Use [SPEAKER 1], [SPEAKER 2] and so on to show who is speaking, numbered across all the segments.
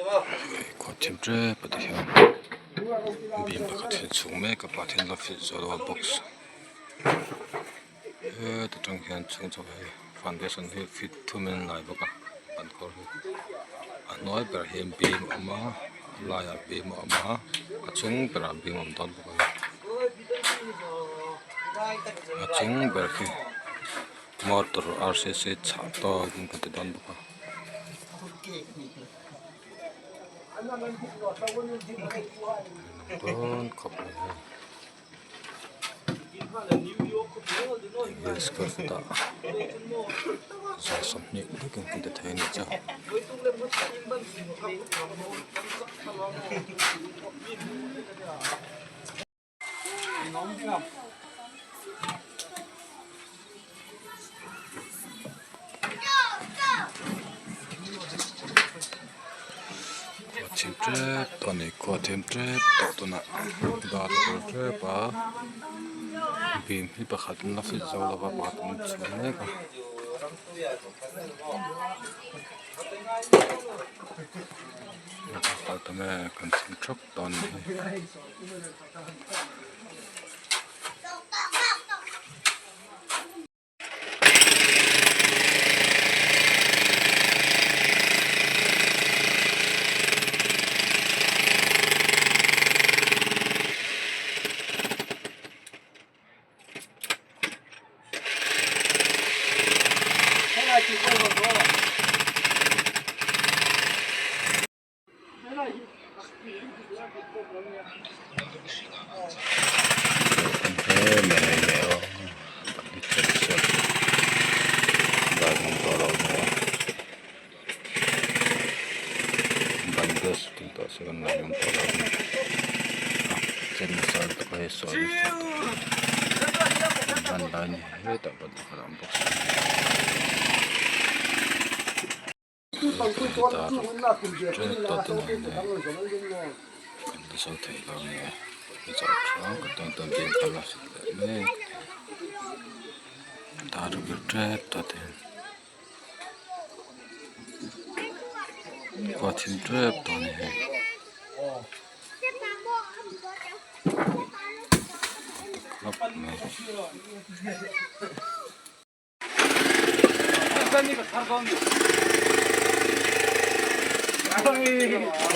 [SPEAKER 1] Khuat thim tep a ti hian beam pakhat hi a chhung mek a pakhat hian la fit zawh lo a box heta tang hian chhung chho hi foundation hi feet thum in a lai bawk a an kawr hi a hnuai berah hian beam a awm a a laiah beam a awm a a chung berah beam a awm dawn bawk a ni a chung ber khi motor r c c chhah tawk in kan ti dawn bawk a. Dawn khawp mai hei hei square feet ah 20 lekin kan ti thei a ni chu. Khua thim tep tawh a ni khua thim tep tawh tunah dar a kal tep a beam hi pakhat an la fit zo lo va pakhat an chhun mek a. Kal ta mai a kan chhun thap tawh a nih hi. Khua thim tep tawh a ni hei khawp mai.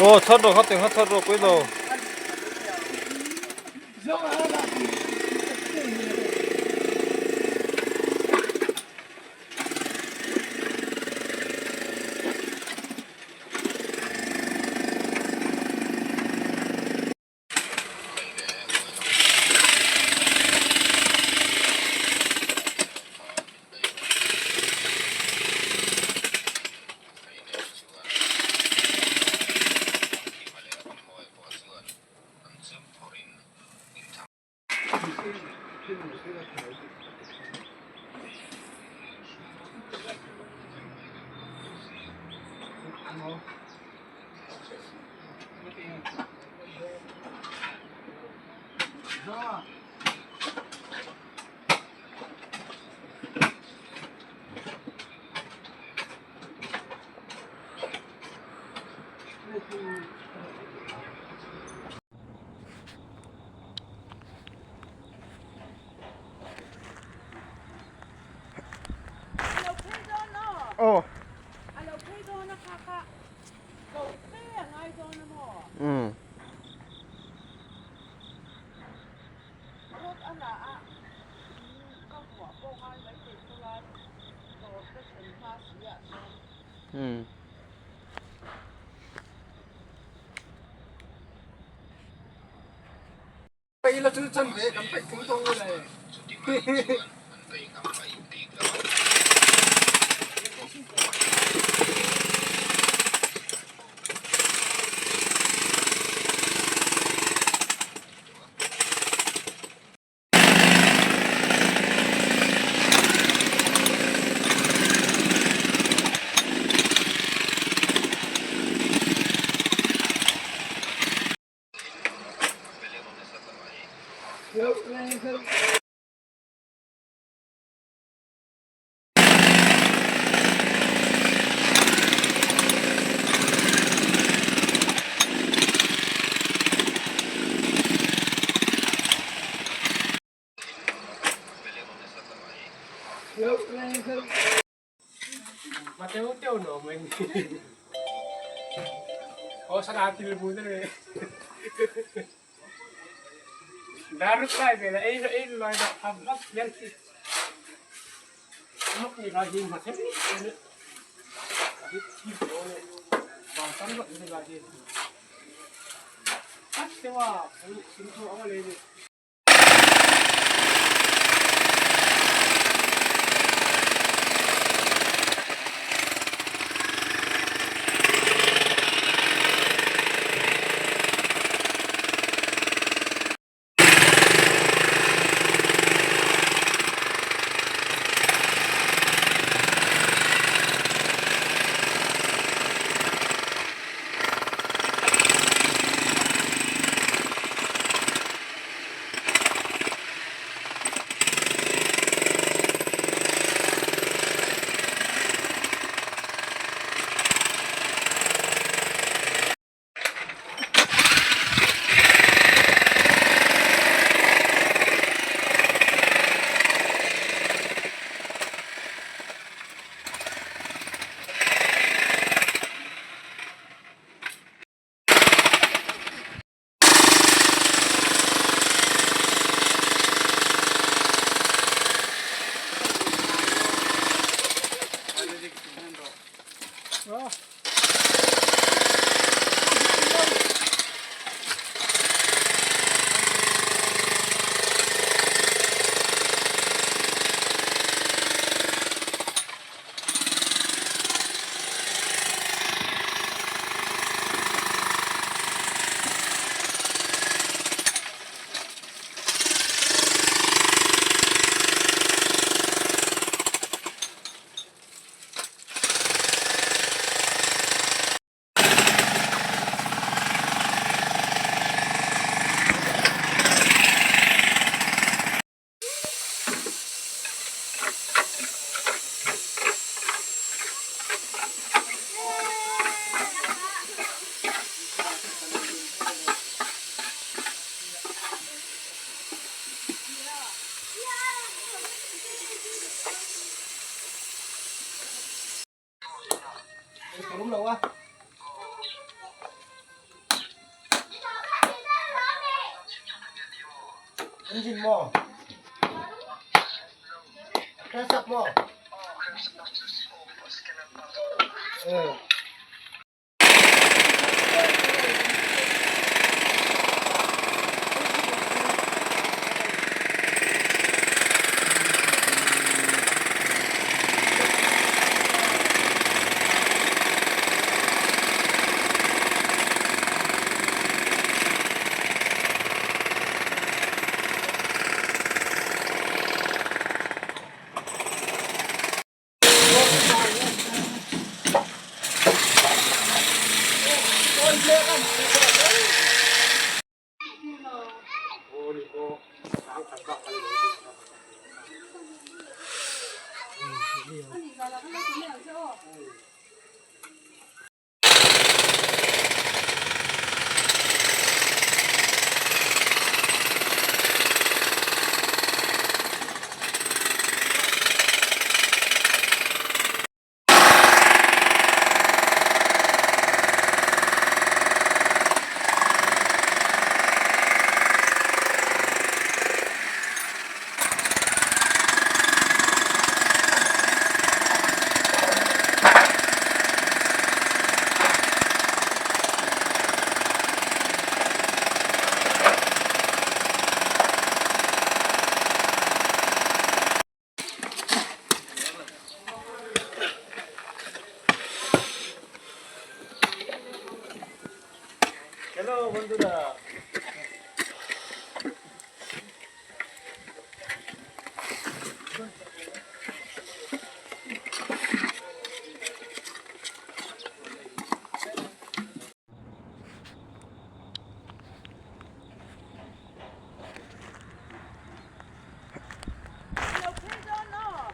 [SPEAKER 2] Aw chhat rawh kha teng kha chhat rawh pawi lo. Aw. Um. Um.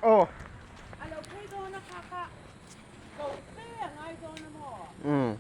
[SPEAKER 2] Aw. Umm.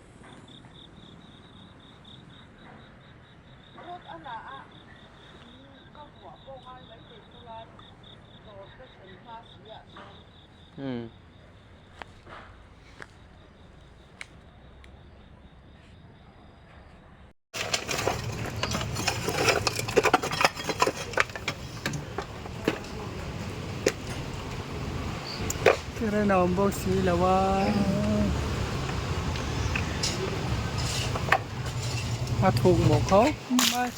[SPEAKER 3] Current a awm bawk si lo a. A thuk mawh khawp mai.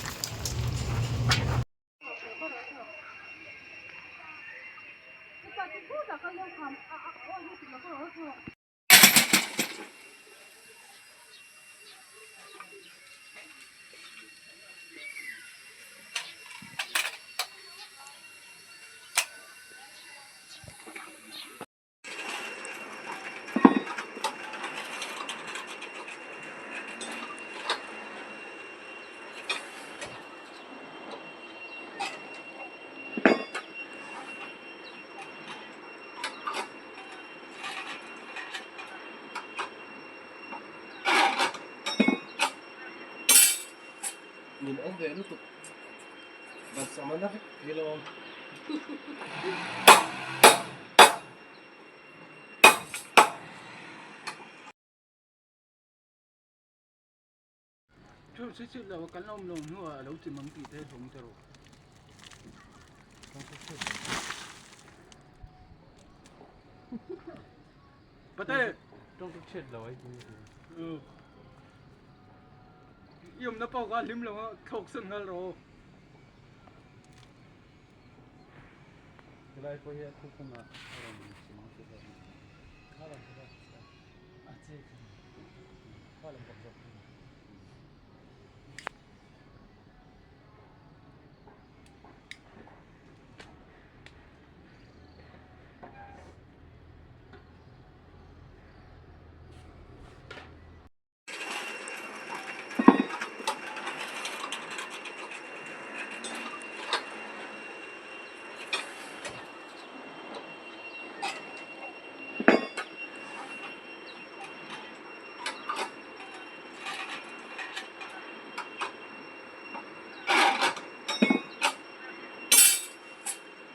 [SPEAKER 2] Min awm ve lutuk Balsam a na vek thei lo ang.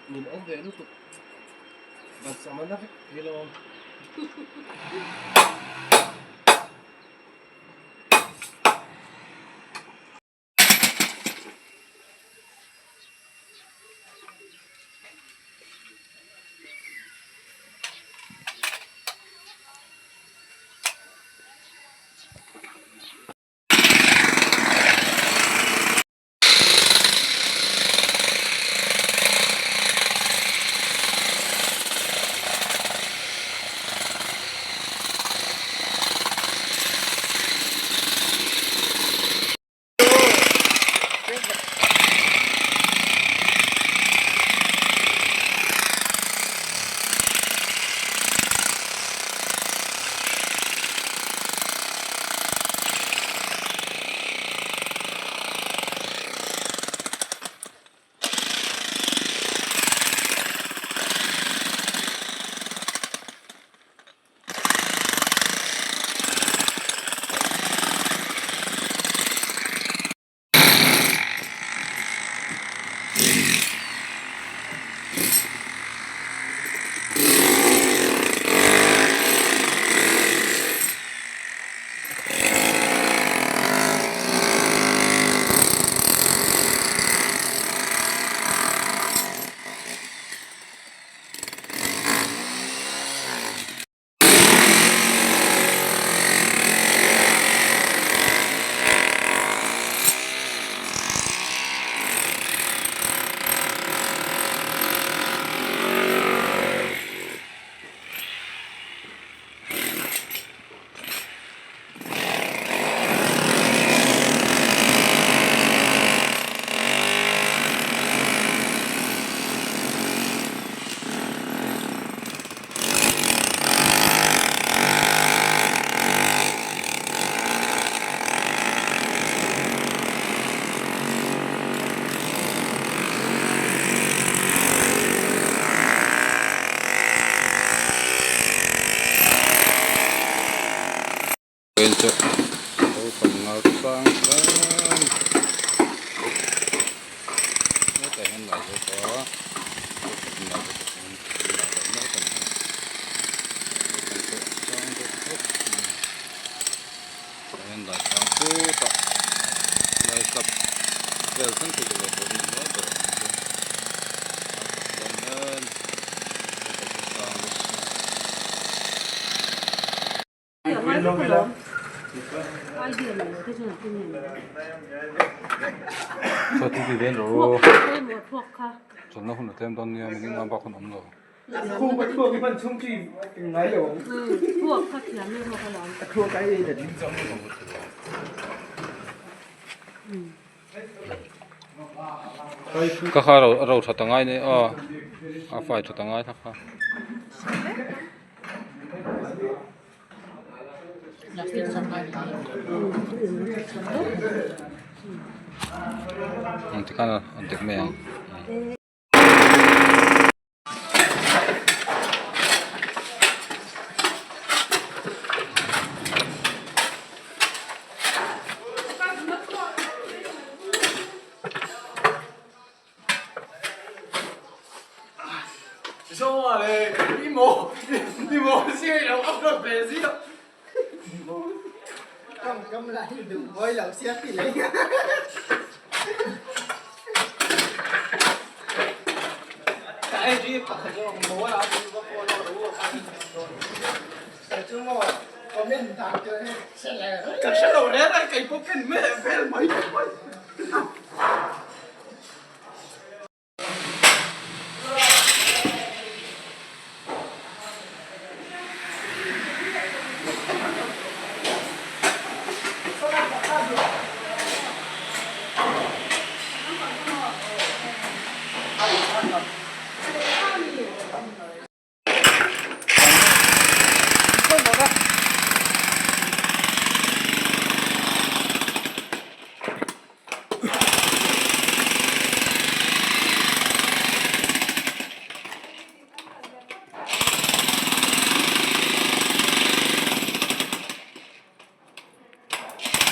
[SPEAKER 2] Min awm ve lutuk Balsam a na vek thei lo ang.
[SPEAKER 1] Train chu naupang ngar tlang tlang hetah hian lai zawk a tah hian lai sang phut a lai sap vel thleng phei chu lo pawh ni mai ber ang chu a tah hian naupang chu sang bawk si. Chawlhna hun a tlem dawn nia minute nga bak hun a awm lo. Ka kha a ro tha ta ngai nei aw a fai tha ta ngai kha kha. Tikhan a dik mai ang.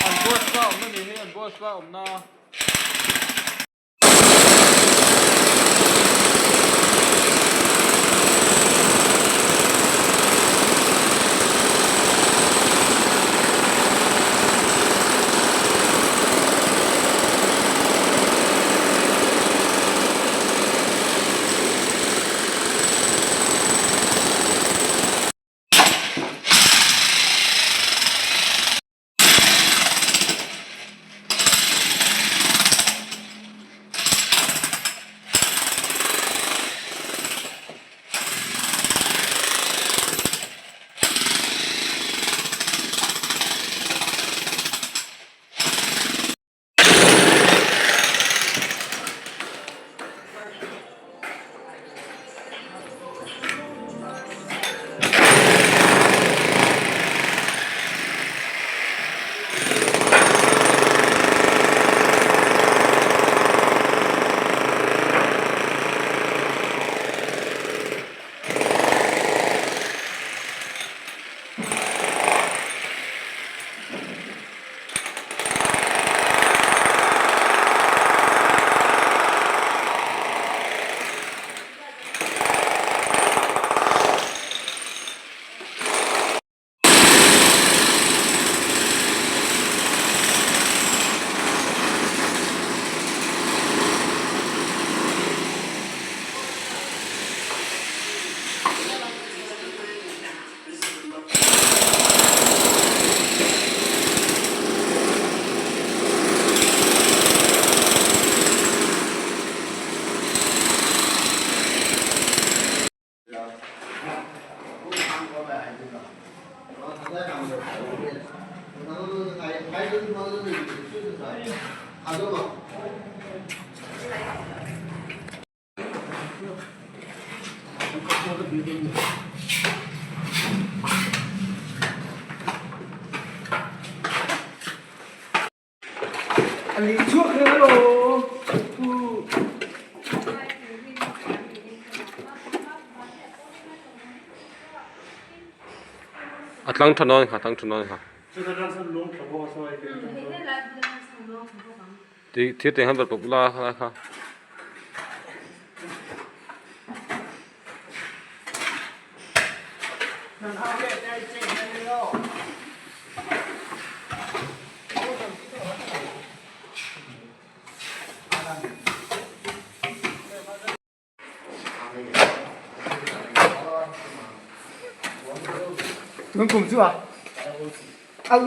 [SPEAKER 1] An boss pa awmna ni hi an boss pa awmna. A tlang tha nawn kha tlang tha nawn kha. Ti thir te han vel pawp la kha kha.
[SPEAKER 3] Tun kum chu a.
[SPEAKER 1] La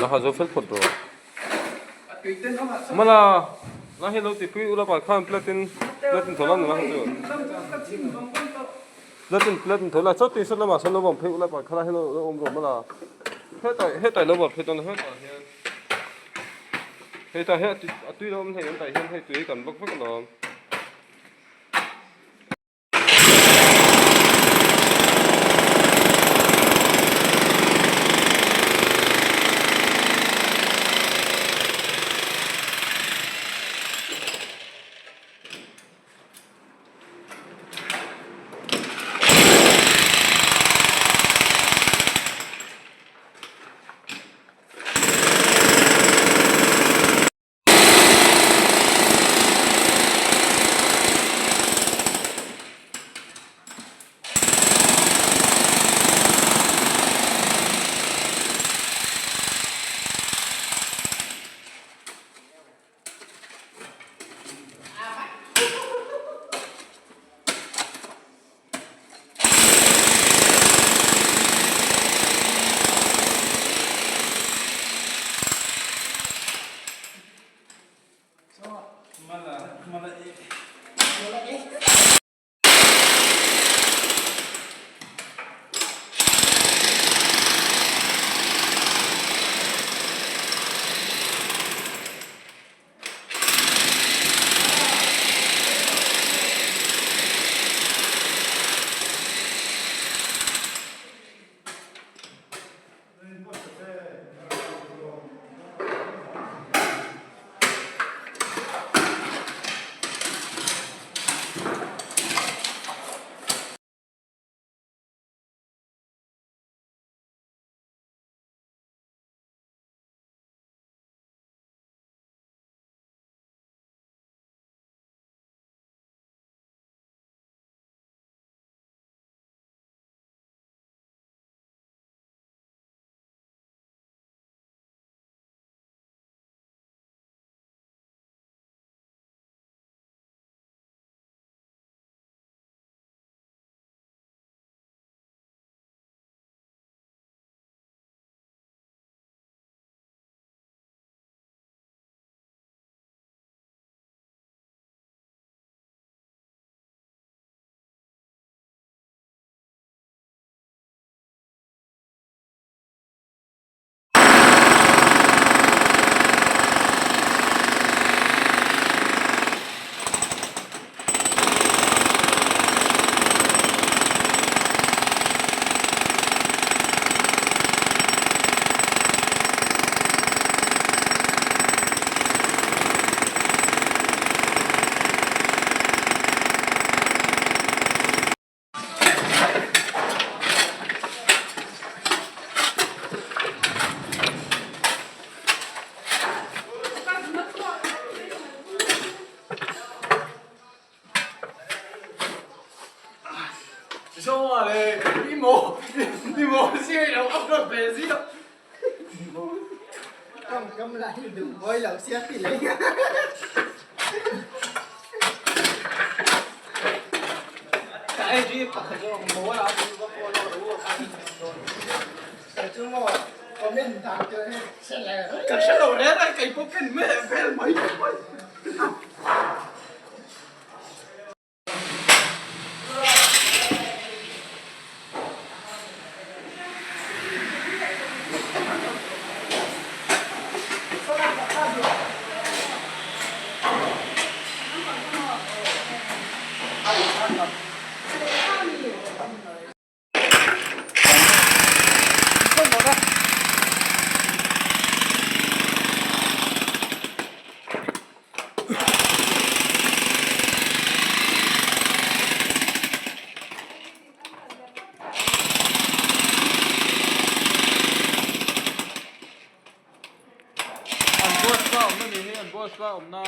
[SPEAKER 1] ha zo fel phawt rawh. Mala la hi lo ti pui ula pa khan plate in plate in thaw la nula kha chu. Plate in plate in thaw la chaw tui sawn lamah sawn lo vawm phei ula pa kha la hi lo awm rawh mala. Hetah hetah lo vawm phei dawn hetah hian hetah hian a tui lo awm hlei an tah hian hei tui kan vak vek alawm. An boss la awmna ni hi an boss la awmna.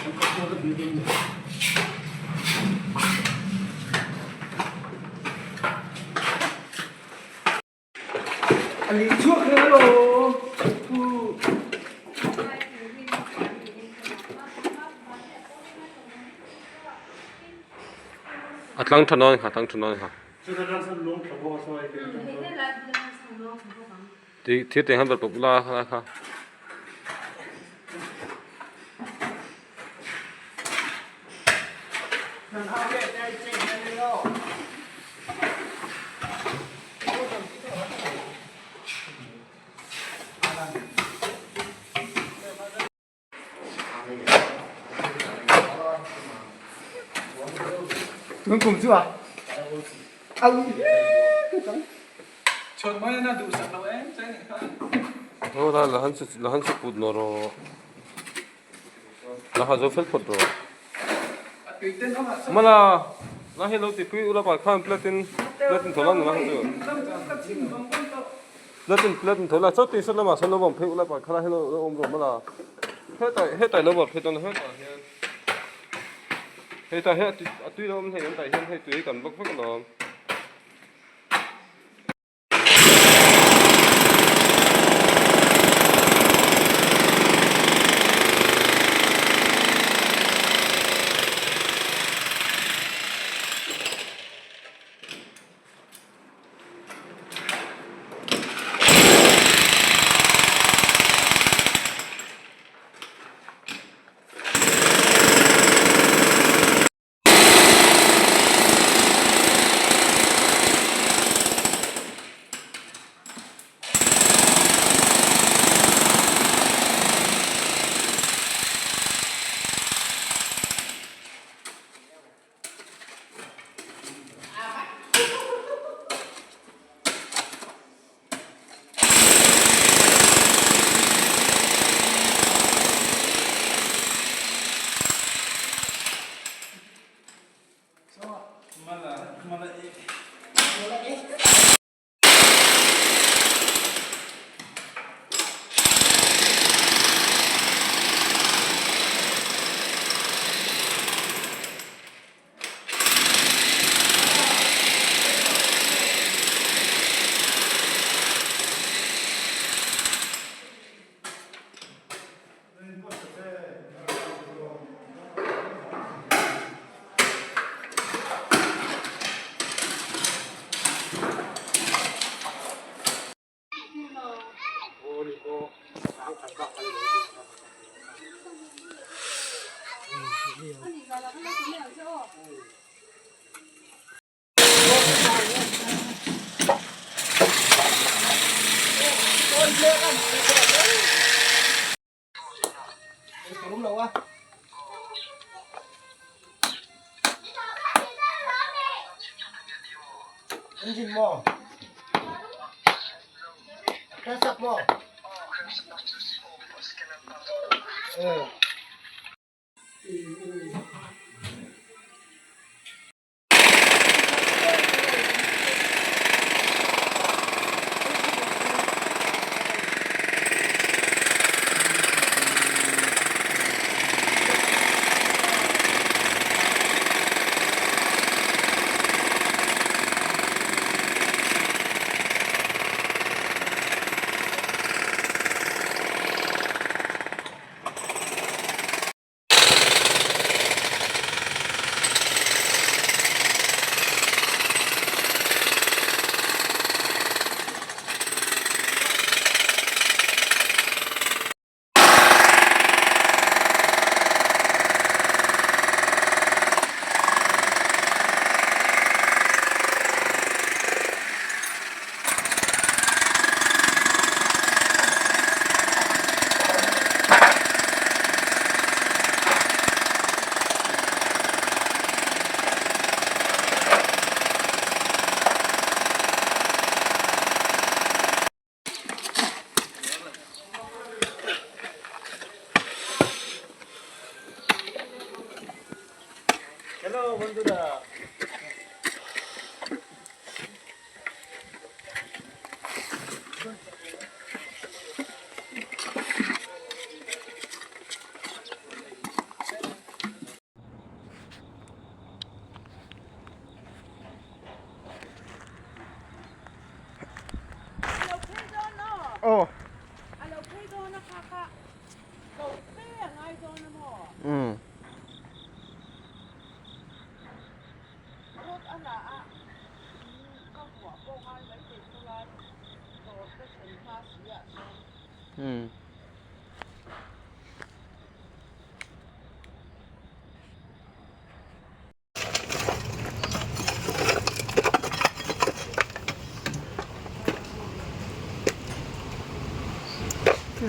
[SPEAKER 1] A tlang tha nawn kha tlang tha nawn kha. Thir te han bar pawp la kha kha.
[SPEAKER 3] Tun kum chu a au chhuat mai ana duhsak lo em che ni kha.
[SPEAKER 1] Ho la la han la han su put no ro. La ha zo fel phawt ro. Mala la hi lo ti pui ula pa khan plate in plate in thola la chu. Plate in plate in thola chaw ti saw lamah sawn lo awm phei ula pa khala hi lo awm ro mala. Hetah hetah lo awm phei dawn hetah hian hetah hian a tui lo awm thei ang tah hian hei tui kan vak vak alawm.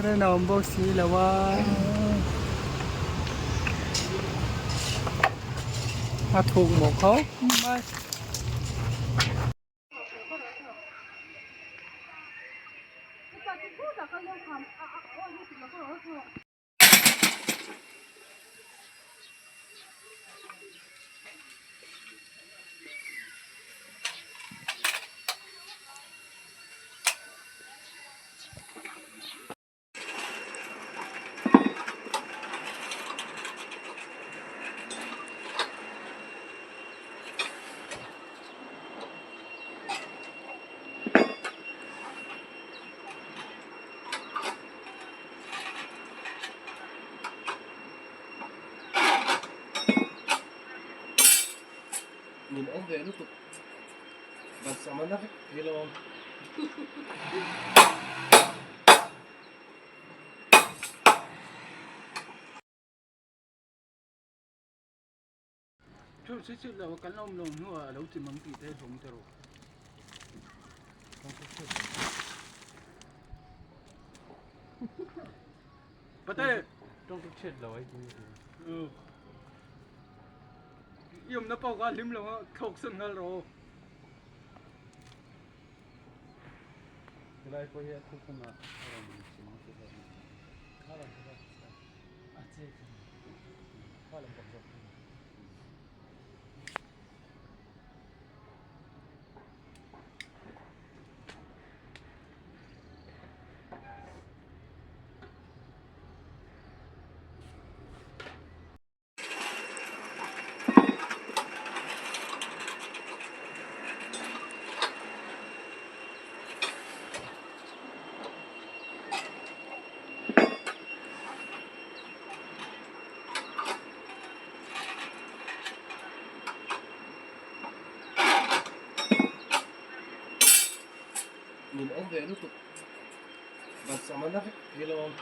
[SPEAKER 3] Current a awm bawk si lo a a thuk mawh khawp mai.
[SPEAKER 2] Min awm ve lutuk Bansama na vek thei lo ang. Min awm ve lutuk Bansama na vek thei lo ang.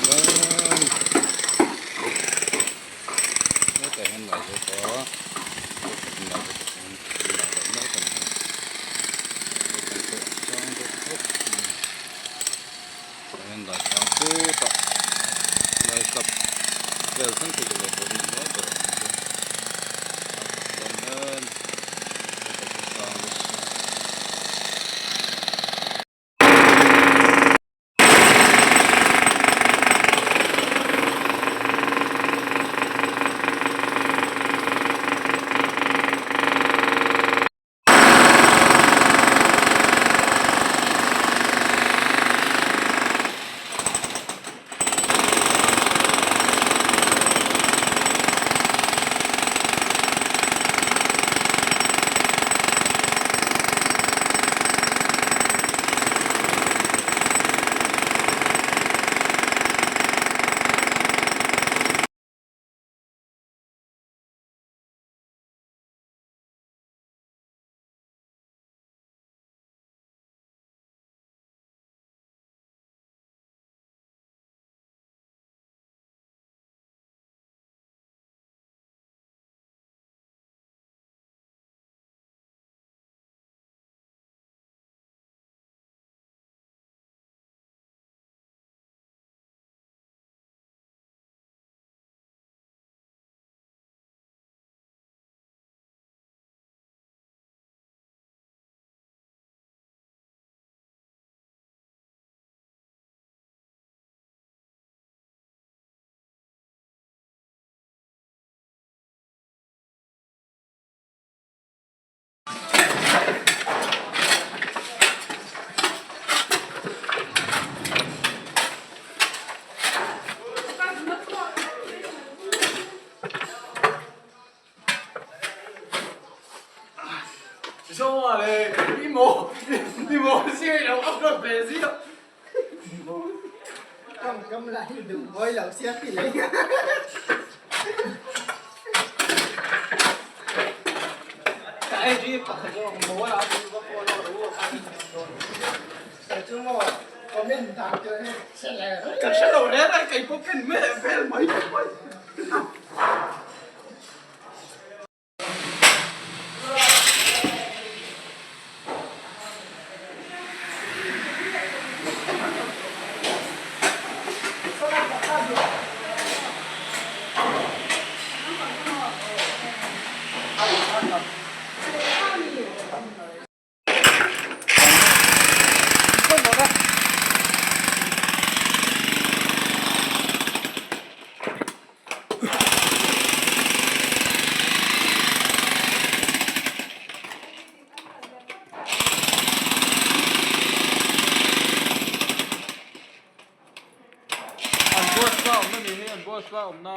[SPEAKER 1] chuan hetah hian lai zo tawh a lai zo tawh chuan lai loh mek a ni a hetah pawh a sang deuh hlek a ni tah hian lai sang khutah lai sap vel thleng thei leh pawh ni nual ber ang chu a chuan hian hetah chu sang deuh a. An bus la awmna ni hi an bus la awmna.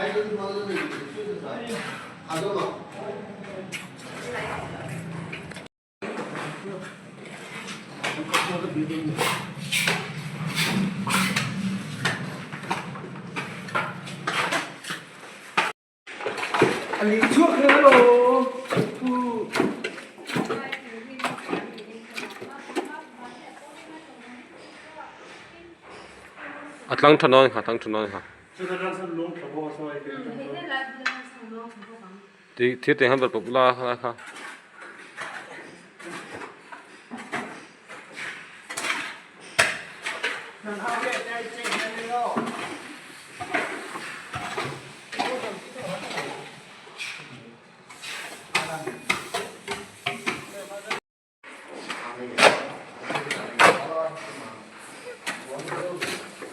[SPEAKER 1] A tlang tha nawn kha tlang tha nawn kha. Thir te han ber pawp ula kha kha.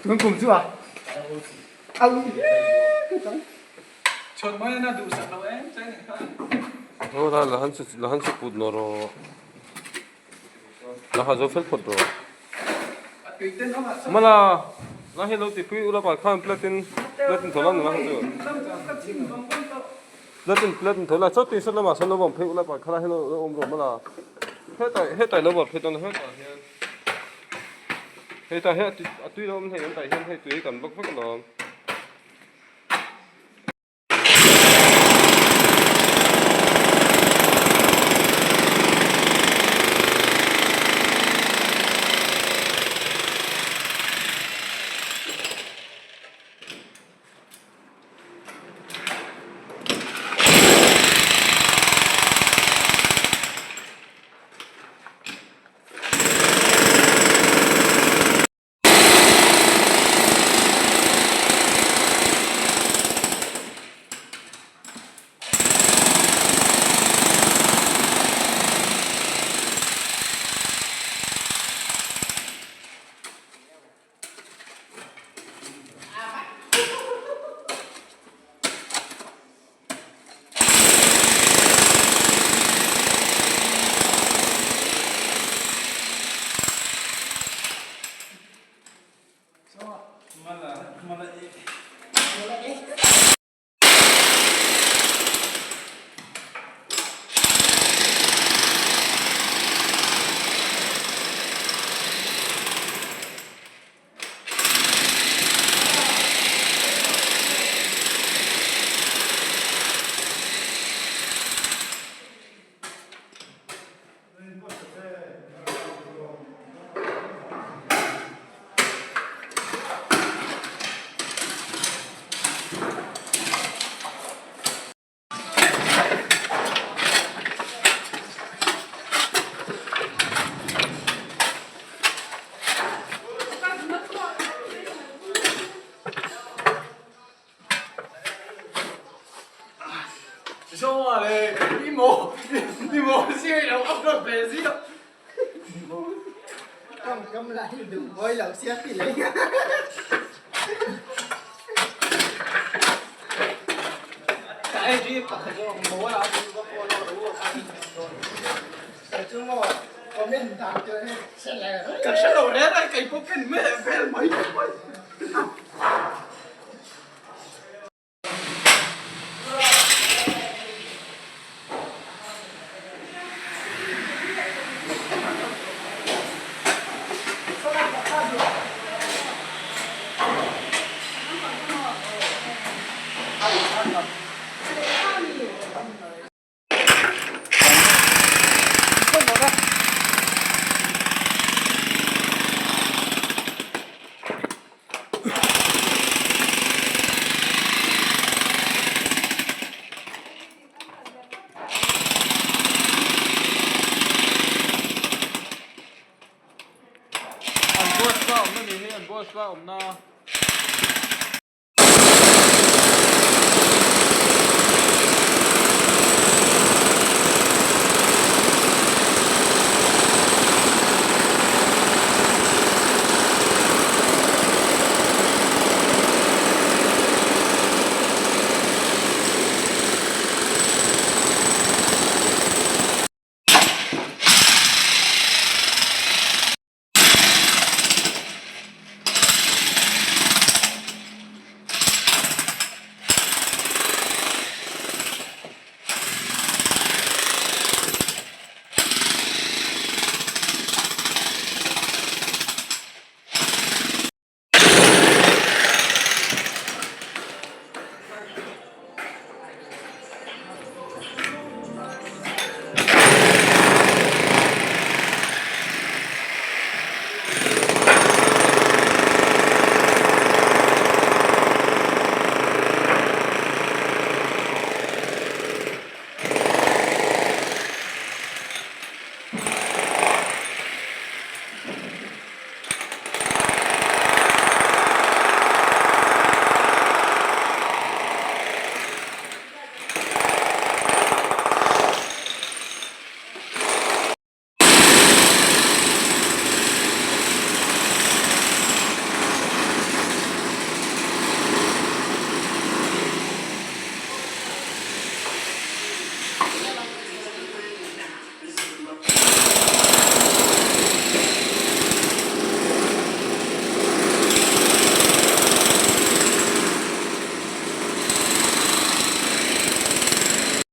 [SPEAKER 3] Tun kum chu a au chhawt mai ana duh sak lo em chai ni kha.
[SPEAKER 1] Ho la la han la han put no ro. La ha zo fel phot ro. Mala la he lo ti pui ula pa khan platin platin thola na ha chu. Platin platin thola chaw ti sat lama sawn lo bawm phei ula pa khala he lo awm ro mala. Hetai hetai lo bawm phei dawn hetah hian hetah hian a tui lo awm hei an tah hian hei tui kan bawk vek alawm. An boss pa awmna ni hi an boss pa awmna.